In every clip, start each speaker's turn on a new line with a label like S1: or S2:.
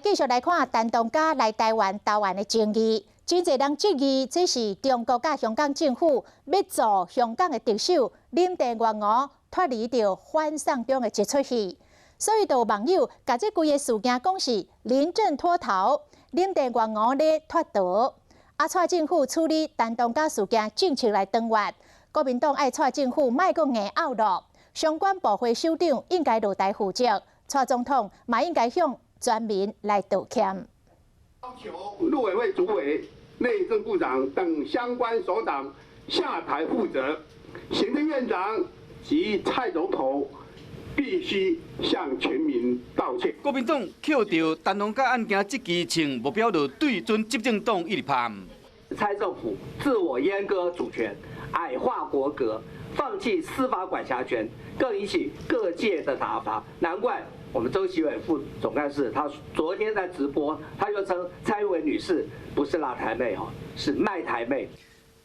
S1: 繼續來看陳同佳來台灣投案的爭議，真濟人質疑這是中國佮香港政府欲助香港的特首林鄭月娥脫離著反送中的這齣戲，所以就有網友共這規个事件講是林鄭脫逃，林鄭月娥咧脫逃。啊，蔡政府處理陳同佳事件政策來長遠，國民黨愛蔡政府莫閣硬拗落，相關部會首長應該落台負責，蔡總統嘛應該向全民來道歉。
S2: 要求陸委會主委、內政部長等相關首長下台負責，行政院長及蔡總統必須向全民道歉。
S3: 國民黨扣著陳同佳案件這支槍，目標就對準執政黨一直拍。
S4: 蔡政府自我閹割主權、矮化國格、放棄司法管轄權，更引起各界的撻伐。難怪我們周錫瑋副總幹事，他昨天在直播，他就稱蔡英文女士不是辣台妹，是賣台妹。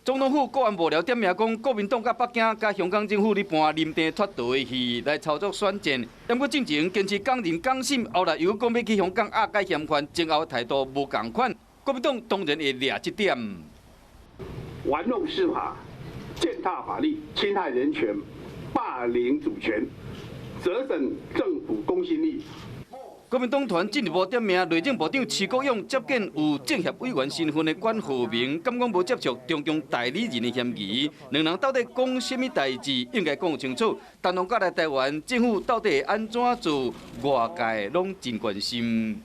S3: 總統府國安幕僚點名講，國民黨佮北京佮香港政府咧搬林鄭脫逃的戲來操作選戰。毋過進前堅持港人港審，後來又講欲去香港押解嫌犯，前後態度無仝款。國民黨當然會掠這點。
S2: 玩弄司法、踐踏法律、侵害人權、霸凌主權，折損政府公信力。
S3: 國民黨團進一步點名內政部長徐國勇接見有政協委員身份的管浩鳴，敢講無接觸中共代理人的嫌疑。兩人到底講啥物代誌，應該講清楚。陳同佳來台灣，政府到底會按怎做？外界攏真關心。